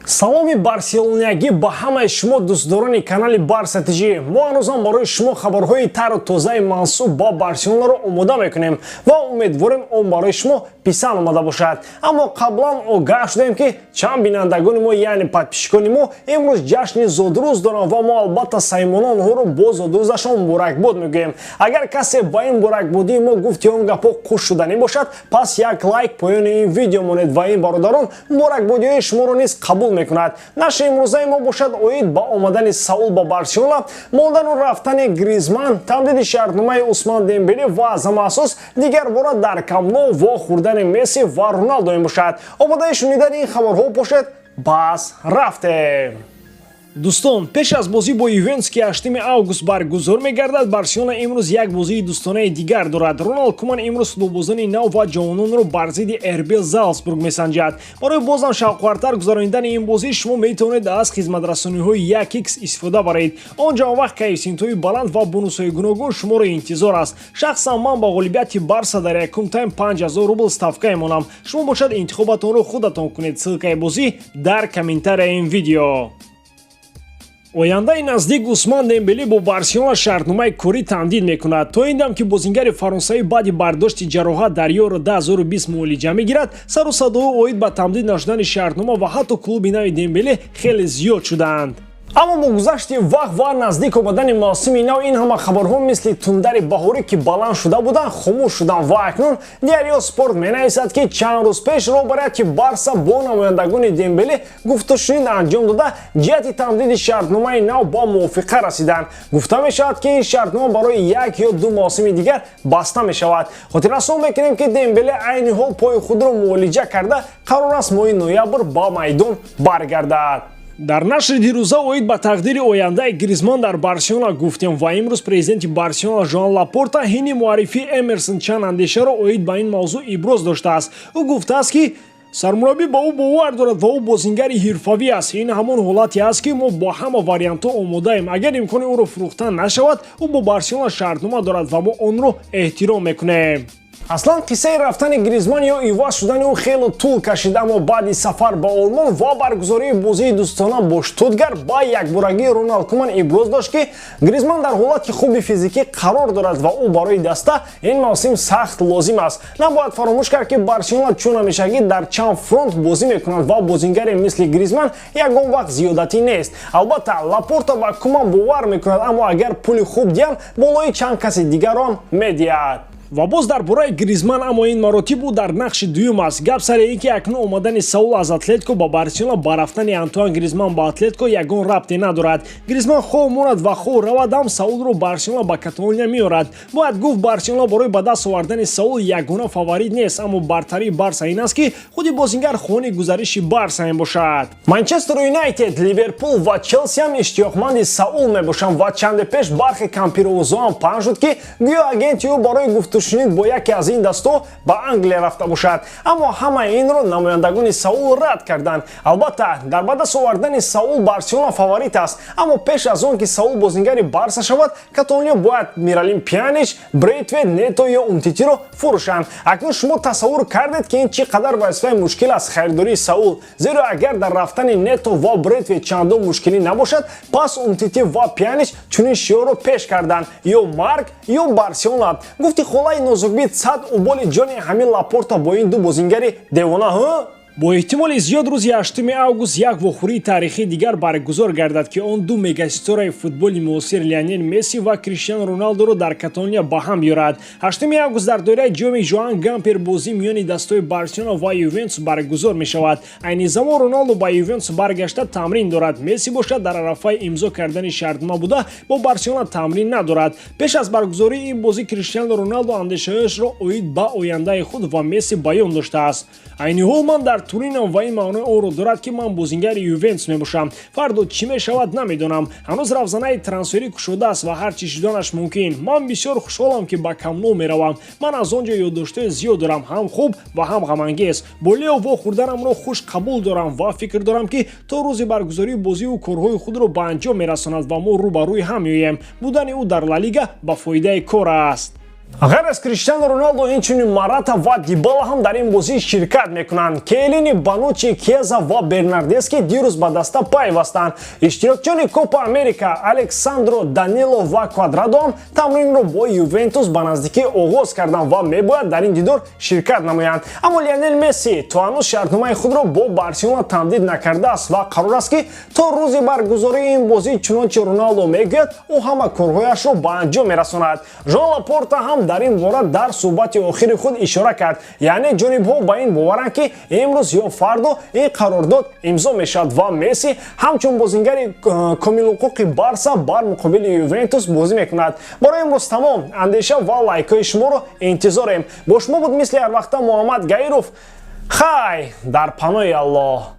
Саломи барселониягӣ ба ҳамаи шумо, дӯстдорони канали Барса ТЖ. Мо ҳанӯзам барои шумо хабарҳои тару тозаи мансуб ба Барселонаро омода мекунем ва умедворем, он барои шумо писанд омада бошад. Аммо қаблан огаҳ шудем, ки чанд бинандагони мо, яъне подписчикони мо, имрӯз ҷашни зодрӯз доранд ва мо албатта самимона онҳоро бо зодрӯзашон муборакбод мегӯем. Агар касе ба ин муборакбодии мо гуфти он гапҳо хуш шуданӣ бошад, пас як лайк поёни ин видео монед ва ин бародарон муборакбодиҳои шуморо низ қабул мекунад. Нашри имрӯзаи мо бошад оид ба омадани Саул ба Барселона, мондану рафтани Гризман, тамдиди шартномаи Усман Дембеле ва аз ҳама асос дигар бора дар Камп Ноу вохӯрдани Месси ва Роналдо мебошад. Омодаи шунидани ин хабарҳо бошед? Бас, рафтем. Дӯстон, пеш аз бозӣ бо Ювентус, ки 8 август баргузор мегардад, Барселона имрӯз як бозии дӯстонаи дигар дорад. Роналд Куман имрӯз футболбозони нав ва ҷавононро бар зидди РБ Залцбург месанҷад. Барои бозам шавқовартар гузаронидани ин бозӣ шумо метавонед аз хизматрасониҳои 1x истифода баред. Он ҷо он вақт коэффисиентҳои баланд ва бонусҳои гуногун шуморо интизор аст. Шахсан ман ба ғолибияти Барса дар якум тайм 5000 рубл ставка мемонам. Шумо бошад, интихобатонро худатон кунед. Ссылкаи бозӣ дар комментарияи ин видео. Ояндаи наздик Усман Дембеле бо Барселона шартномаи корӣ тамдид мекунад. То ин дам ки бозингари фаронсавӣ баъди бардошти ҷароҳат дар Евро 2020 муолиҷа мегирад, сару садоҳо оид ба тамдид нашудани шартнома ва ҳатто клуби нави Дембеле хеле зиёд шудаанд. Аммо бо гузашти вақт ва наздик омадани мавсими нав ин ҳама хабарҳо мисли тундари баҳорӣ, ки баланд шуда буданд, хомӯш шуданд ва акнун Диарио Спорт менависад, ки чанд рӯз пеш роҳбарияти Барса бо намояндагони Дембеле гуфтушунид анҷом дода, ҷиҳати тамдиди шартномаи нав ба мувофиқа расиданд. Гуфта мешавад, ки ин шартнома барои 1 ё 2 мавсими дигар баста мешавад. Хотиррасон мекунем, ки Дембеле айни ҳол пои худро муолиҷа карда, қарор аст моҳи ноябр ба майдон баргардад. Дар нашри дирӯза оид ба тақдири ояндаи Гризман дар Барселона гуфтем ва имрӯз президенти Барселона Жоан Лапорта ҳини муаррифии Эмерсон чанд андешаро оид ба ин мавзӯъ иброз доштааст. Ӯ гуфтааст, ки сармураббӣ ба ӯ бовар дорад ва ӯ бозингари ҳирфавӣ аст. Ин ҳамон ҳолате аст, ки мо бо ҳама вариантҳо омодаем. Агар имкони ӯро фурӯхтан нашавад, ӯ бо Барселона шартнома дорад ва мо онро эҳтиром мекунем. Аслан қиссаи рафтани Гризман ё иваз шудани ӯ хеле тӯл кашид, аммо баъди сафар ба Олмон ва баргузории бозии дӯстона бо Штутгарт ба якборагӣ Роналд Куман иброз дошт, ки Гризман дар ҳолати хуби физикӣ қарор дорад ва ӯ барои даста ин мавсим сахт лозим аст. Набояд фаромӯш кард, ки Барселона чун ҳамешагӣ дар чанд фронт бозӣ мекунад ва бозингаре мисли Гризман ягон вақт зиёдатӣ нест. Албатта, Лапорта ба Куман бовар мекунад, аммо агар пули хуб диҳанд, болои чанд каси дигарон медиҳад. Ва боз дар бораи Гризман, аммо ин маротиб ӯ дар нақши дуюм аст. Гап сари ин ки акнун омадани Саул аз Атлетико ба Барселона ба рафтани Антуан Гризман ба Атлетико ягон рабте надорад. Гризман хоҳ монад ва хоҳ равад ҳам, Саулро Барселона ба Каталония меорад. Бояд гуфт, Барселона барои ба даст овардани Саул ягона фаворит нест, аммо бартарии Барса ин аст, ки худи бозингар хоҳони гузариши Барса мебошад. Манчестер Юнайтед, Ливерпул ва Челси ҳам иштиёқманди Саул мебошанд ва чанде пеш бархе кампировозо ҳам паҳн шуд, ки гӯё агенти ӯ барои гуфтушунид бо яке аз ин дастҳо ба Англия рафта бошад, аммо ҳамаи инро намояндагони Саул рад карданд. Албатта, дар ба даст овардани Саул Барселона фаворит аст, аммо пеш аз он ки Саул бозингари Барса шавад, каталониё бояд Миралим Пьянич, Брейтвейт, Нето ё Умтитиро фурӯшанд. Акнун шумо тасаввур кардед, ки ин чӣ қадар вазифаи мушкил аст, харидории Саул, зеро агар дар рафтани Нето ва Брейтвейт чандон мушкилӣ набошад, пас Умтити ва Пьянич чунин шиорро пеш карданд: ё марг, ё Барселона. Гуфти холаи нозукбит, сад уболи ҷони ҳамин Лапорта бо ин ду бозингари девона, ҳа. Бо эҳтимоли зиёд рӯзи 8 август як вохӯрии таърихии дигар баргузор гардад, ки он ду мегаситораи футболи муосир, Лионел Месси ва Криштиану Роналдоро дар Каталония ба ҳам биёрад. 8 август дар доираи ҷоми Жоан Гампер бозӣ миёни дастҳои Барселона ва Ювентус баргузор мешавад. Айни замон Роналдо ба Ювентус баргашта тамрин дорад. Месси бошад, дар арафаи имзо кардани шартнома буда, бо Барселона тамрин надорад. Пеш аз баргузории ин бозӣ Криштиану Роналдо андешаҳояшро оид ба ояндаи худ ва Месси баён доштааст. Айни ҳол ман дар Турином ва ин маънои онро дорад, ки ман бозингари Ювентус мебошам. Фардо чӣ мешавад, намедонам. Ҳанӯз равзанаи трансферӣ кушода аст ва ҳар чӣ шуданаш мумкин. Ман бисёр хушҳолам, ки ба Камп Ноу меравам. Ман аз он ҷо ёддоштҳои зиёд дорам, ҳам хуб ва ҳам ғамангез. Бо Лео вохӯрданамро хуш қабул дорам ва фикр дорам, ки то рӯзи баргузории бозӣ ӯ корҳои худро ба анҷом мерасонад ва мо рӯ ба рӯи ҳам меоем. Будани ӯ дар Ла Лига ба фоидаи кор аст. Ғайр аз Криштиану Роналдо, инчунин Мората ва Дибала ҳам дар ин бозӣ ширкат мекунанд. Киеллини, Бонуччи, Кьеза ва Бернардески дирӯз ба даста пайвастанд. Иштирокчиёни Копа Америка Алекс Сандро, Данило ва Квадрадо ҳам тамринро бо Ювентус ба наздикӣ оғоз карданд ва мебояд дар ин дидор ширкат намоянд. Аммо Лионел Месси то ҳанӯз шартномаи худро бо Барселона тамдид накардааст ва қарор аст, ки то рӯзи баргузории ин бозӣ, чунончи Роналдо мегӯяд, ӯ ҳама корҳояшро ба анҷом мерасонад. Жоан Лапорта ҳам дар ин бора дар суҳбати охири худ ишора кард, яъне ҷонибҳо ба ин боваранд, ки имрӯз ё фардо ин қарордод имзо мешавад ва Месси ҳамчун бозингари комилҳуқуқи Барса бар муқобили Ювентус бозӣ мекунад. Барои имрӯз тамом. Андеша ва лайкҳои шуморо интизорем. Бо шумо буд, мисли ҳарвақта, Муҳаммад Гаиров. Хай, дар паноҳи Аллоҳ.